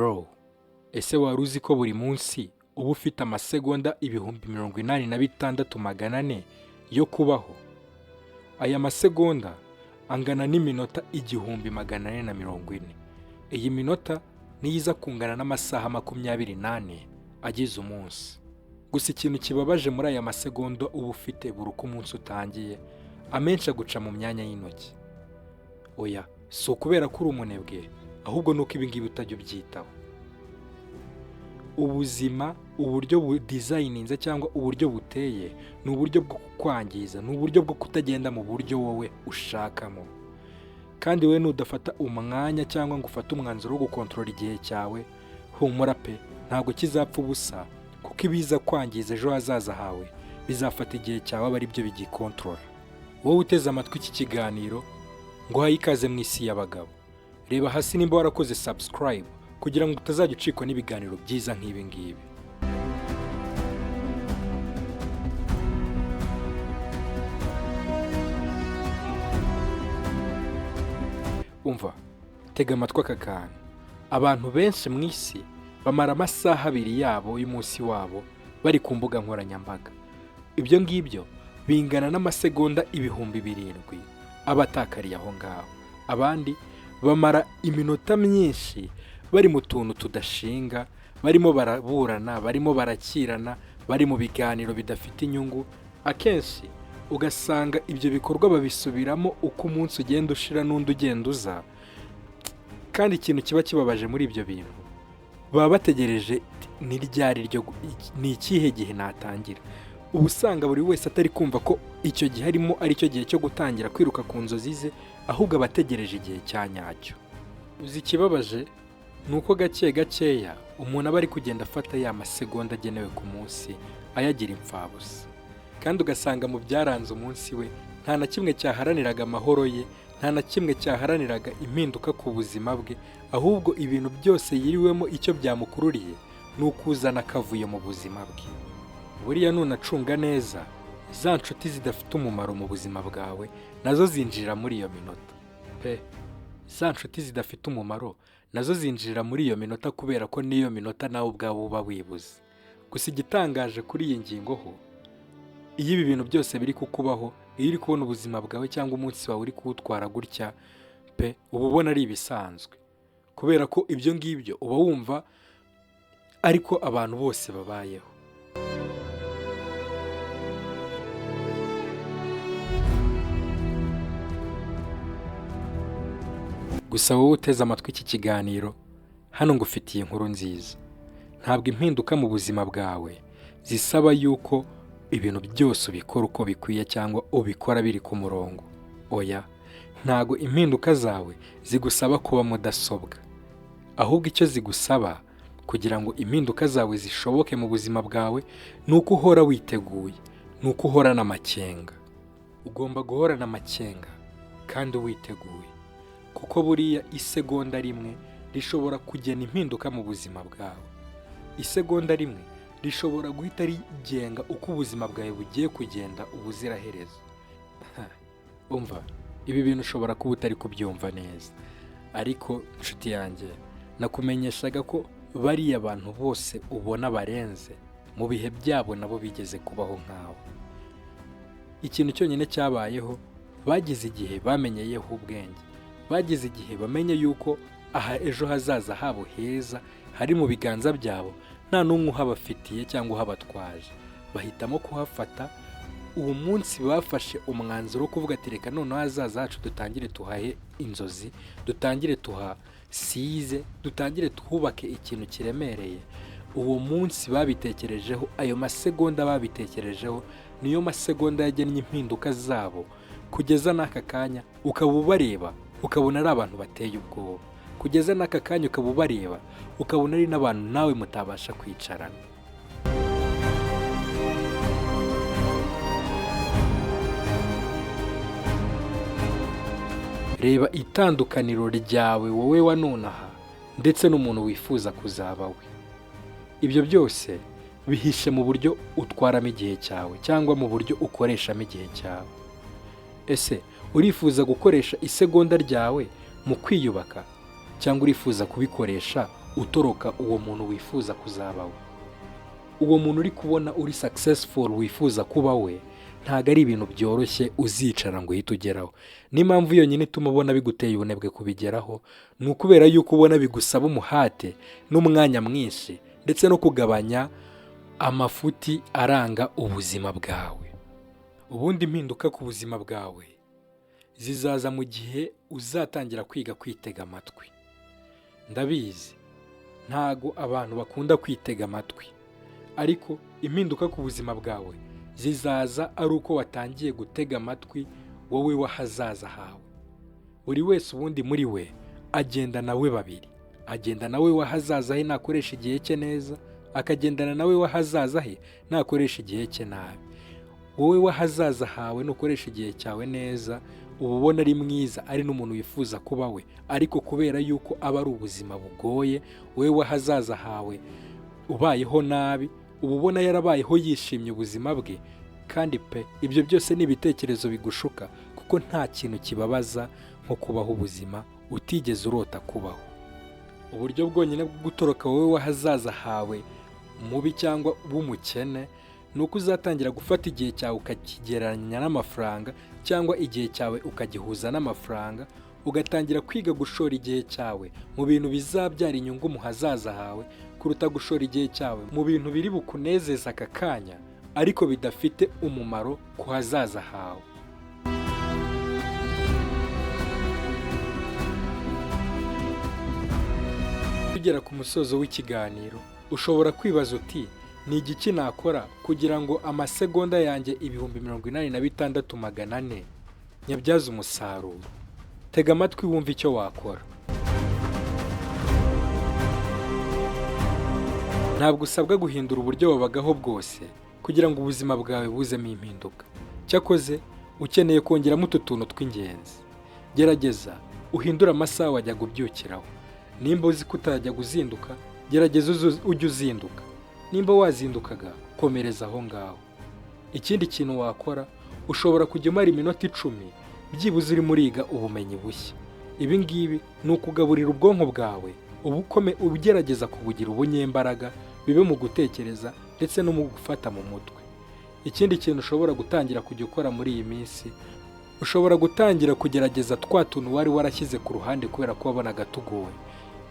Bro, ese wari uzi ko buri munsi uba ufite amasegonda 86,400 yo kubaho? Aya masegonda angana n'iminota 1440. Iyi minota niyo iza kungana n'amasaha 24 agize umunsi. Gusa ikintu kibabaje muri aya masegonda uba ufite buri uko umunsi utangiye, amenshi aguca mu myanya y'intoki. Oya, si ukubera ko uri umunebwe, ahubwo ni uko ibi ngibi utajya ubyitaho. Ubuzima, uburyo budesigninze cyangwa uburyo buteye, ni uburyo bwo kukwangiza, ni uburyo bwo kutagenda mu buryo wowe ushakamo. Kandi wowe nudafata umwanya cyangwa ngo ufate umwanzuro wo gukontorora igihe cyawe, humura pe, ntabwo kizapfa ubusa, kuko ibiza kwangiza ejo hazaza hawe bizafata igihe cyawe aba aribyo bigikontorora. Wowe uteze amatwi iki kiganiro, nguhaye ikaze mu isi y'abagabo. Reba hasi nimba warakoze subscribe kugira ngo utazajya ucikwa n'ibiganiro byiza nk'ibi ngibi. Umva, tega amatwi aka kantu. Abantu benshi mu isi bamara amasaha 2 yabo y'umunsi wabo bari ku mbuga nkoranyambaga. Ibyo ngibyo bingana n'amasegonda 7,000 aba atakariye aho ngaho. Abandi bamara iminota myinshi bari mu tuntu tudashinga, barimo baraburana, barimo barakirana, bari mu biganiro bidafite inyungu. Akenshi ugasanga ibyo bikorwa babisubiramo uko umunsi ugenda ushira n'undi ugenda uza. Kandi ikintu kiba kibabaje muri ibyo bintu, baba bategereje ni ryari ryo ni ikihe gihe natangira. Uba usanga buri wese atari kumva ko icyo gihe arimo ari cyo gihe cyo gutangira kwiruka ku nzozi ze, ahubwo aba ategereje igihe cya nyacyo. Uzi ikibabaje ni uko gake gakeya umuntu aba ari kugenda afata ya masegonda agenewe ku munsi ayagira imfabusa. Kandi ugasanga mu byaranze umunsi we nta na kimwe cyaharaniraga amahoro ye, nta na kimwe cyaharaniraga impinduka ku buzima bwe, ahubwo ibintu byose yiriwemo icyo byamukururiye ni ukuzana akavuyo mu buzima bwe. Buriya nunacunga neza, za nshuti zidafite umumaro mu buzima bwawe nazo zinjira muri iyo minota pe. Za nshuti zidafite umumaro nazo zinjira muri iyo minota kubera ko n'iyo minota nawe ubwawe uba wibuze. Gusa igitangaje kuri iyi ngingo ho, iyo ibi bintu byose biri kukubaho, iyo uri kubona ubuzima bwawe cyangwa umunsi wawe uri kuwutwara gutya pe, uba ubona ari ibisanzwe. Kubera ko ibyo ngibyo uba wumva ariko abantu bose babayeho. Gusa wowe uteze amatwi iki kiganiro, hano ngufitiye inkuru nziza. Ntabwo impinduka mu buzima bwawe zisaba yuko ibintu byose ubikora uko bikwiye cyangwa ubikora biri ku murongo. Oya, ntabwo impinduka zawe zigusaba kuba mudasobwa. Ahubwo icyo zigusaba kugira ngo impinduka zawe zishoboke mu buzima bwawe ni uko uhora witeguye, ni uko uhorana amakenga. Ugomba guhorana amakenga kandi witeguye, kuko buriya isegonda rimwe rishobora kugena impinduka mu buzima bwawe. Isegonda rimwe rishobora guhita rigenga uko ubuzima bwawe bugiye kugenda ubuziraherezo. Umva, ibi bintu ushobora kuba utari kubyumva neza, ariko nshuti yanjye nakumenyeshaga ko bariya bantu bose ubona barenze mu bihe byabo nabo bigeze kubaho nkawe. Ikintu cyonyine cyabayeho, bagize igihe bamenyeyeho ubwenge, bagize igihe bamenye yuko aha ejo hazaza habo heza hari mu biganza byabo, nta n'umwe uhabafitiye cyangwa uhabatwaje. Bahitamo kuhafata. Uwo munsi bafashe umwanzuro wo kuvuga ati reka noneho hazaza hacu dutangire tuhahe inzozi, dutangire tuhasize, dutangire twubake ikintu kiremereye. Uwo munsi babitekerejeho, ayo masegonda babitekerejeho niyo masegonda yagennye impinduka zabo kugeza n'aka kanya. Ukaba ubareba ukabona ari abantu bateye ubwoba, kugeza n'aka kanya ukaba ubareba ukabona ari n'abantu nawe mutabasha kwicarana. Reba itandukaniro ryawe wowe wa nonaha ndetse n'umuntu wifuza kuzaba we. Ibyo byose bihishe mu buryo utwaramo igihe cyawe cyangwa mu buryo ukoreshamo igihe cyawe. Ese urifuza gukoresha isegonda ryawe mu kwiyubaka cyangwa urifuza kubikoresha Utoroka uwo muntu wifuza kuzaba we. Uwo muntu uri kubona uri successful wifuza kuba we, ntabwo ari ibintu byoroshye uzicara ngo uhite ugeraho. N'impamvu yonyine ituma ubona biguteye ubunebwe kubigeraho ni ukubera yuko ubona bigusaba umuhate n'umwanya mwinshi, ndetse no kugabanya amafuti aranga ubuzima bwawe. Ubundi impinduka ku buzima bwawe zizaza mu gihe uzatangira kwiga kwitega amatwi. Ndabizi, ntago abantu bakunda kwitega amatwi, ariko impinduka ku buzima bwawe zizaza ari uko watangiye gutega amatwi wowe w'ahazaza hawe. Buri wese ubundi muri we agenda nawe babiri: agenda nawe w'ahazaza he nakoresha igihe cye neza, akagendana nawe w'ahazaza he nakoresha igihe cye nabi. Wowe w'ahazaza hawe, nukoresha igihe cyawe neza, uba ubona ari mwiza, ari n'umuntu wifuza kuba we. Ariko kubera yuko aba ari ubuzima bugoye, wowe w'ahazaza hawe ubayeho nabi, uba ubona yarabayeho yishimye ubuzima bwe. Kandi pe, ibyo byose ni ibitekerezo bigushuka, kuko nta kintu kibabaza nko kubaho ubuzima utigeze urota kubaho. Uburyo bwonyine bwo gutoroka wowe w'ahazaza hawe mubi cyangwa w'umukene ni uko uzatangira gufata igihe cyawe ukakigereranya n'amafaranga, cyangwa igihe cyawe ukagihuza n'amafaranga, ugatangira kwiga gushora igihe cyawe mu bintu bizabyara inyungu mu hazaza hawe, kuruta gushora igihe cyawe mu bintu biri bukunezeza aka kanya ariko bidafite umumaro ku hazaza hawe. Tugera ku musozo w'ikiganiro, ushobora kwibaza uti: "Ni igiki nakora kugira ngo amasegonda yanjye 86,400 nyabyaze umusaruro?" Tega amatwi wumve icyo wakora. Ntabwo usabwa guhindura uburyo wabagaho bwose kugira ngo ubuzima bwawe buzemo impinduka. Cyakoze ukeneye kongeramo utu tuntu tw'ingenzi. Gerageza uhindure amasaha wajyaga ubyukiraho. Nimba uzi ko utajya uzinduka, gerageza ujye uzinduka. Nimba wazindukaga, komereza aho ngaho. Ikindi kintu wakora, ushobora kujya umara iminota 10 byibuze urimo uriga ubumenyi bushya. Ibi ngibi ni ukugaburira ubwonko bwawe, uba ugerageza kubugira ubunyembaraga, bibe mu gutekereza ndetse no mu gufata mu mutwe. Ikindi kintu ushobora gutangira kujya ukora muri iyi minsi, ushobora gutangira kugerageza twa tuntu wari warashyize ku ruhande kubera ko wabonaga tugoye,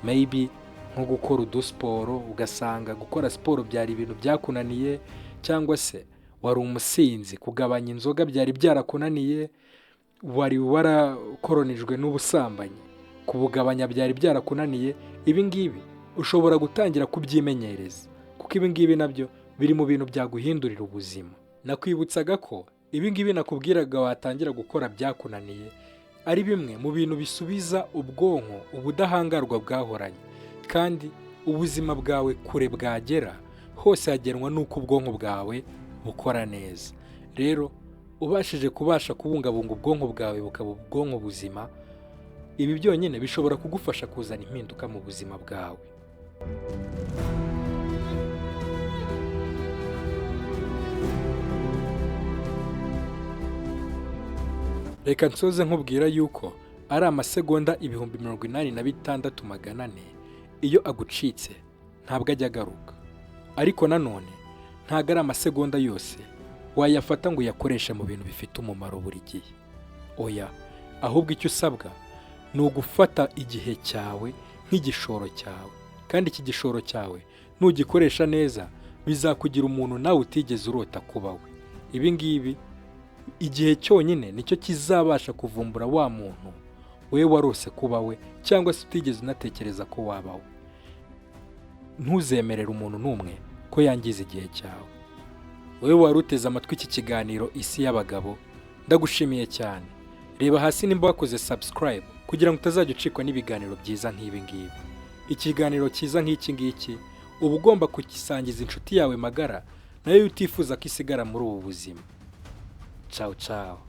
maybe nko gukora udusiporo, ugasanga gukora siporo byari ibintu byakunaniye, cyangwa se wari umusinzi, kugabanya inzoga byari byarakunaniye, wari warakoronijwe n'ubusambanyi, kubugabanya byari byarakunaniye. Ibi ngibi ushobora gutangira kubyimenyereza, kuko ibi ngibi nabyo biri mu bintu byaguhindurira ubuzima. Nakwibutsaga ko ibi ngibi nakubwiraga watangira gukora byakunaniye ari bimwe mu bintu bisubiza ubwonko ubudahangarwa bwahoranye, kandi ubuzima bwawe kure bwagera hose hagenwa n'uko ubwonko bwawe bukora neza. Rero ubashije kubasha kubungabunga ubwonko bwawe bukaba ubwonko buzima, ibi byonyine bishobora kugufasha kuzana impinduka mu buzima bwawe. Reka nsoze nkubwira yuko ari amasegonda 86,400, iyo agucitse ntabwo ajya agaruka. Ariko nanone ntabwo ari amasegonda yose wayafata ngo uyakoreshe mu bintu bifite umumaro buri gihe. Oya, ahubwo icyo usabwa ni ugufata igihe cyawe nk'igishoro cyawe, kandi iki gishoro cyawe nugikoresha neza bizakugira umuntu nawe utigeze urota kuba we. Ibi ngibi, igihe cyonyine nicyo kizabasha kuvumbura wa muntu we warose kuba we, cyangwa se utigeze unatekereza ko waba we. Ntuzemerere umuntu n'umwe ko yangiza igihe cyawe. Wowe wari uteze amatwi iki kiganiro Isi y'Abagabo, ndagushimiye cyane. Reba hasi nimba wakoze subscribe kugira ngo utazajya ucikwa n'ibiganiro byiza nk'ibi ngibi. Ikiganiro cyiza nk'iki ngiki uba ugomba kugisangiza inshuti yawe magara, nayo utifuza ko isigara muri ubu buzima. Ciao ciao.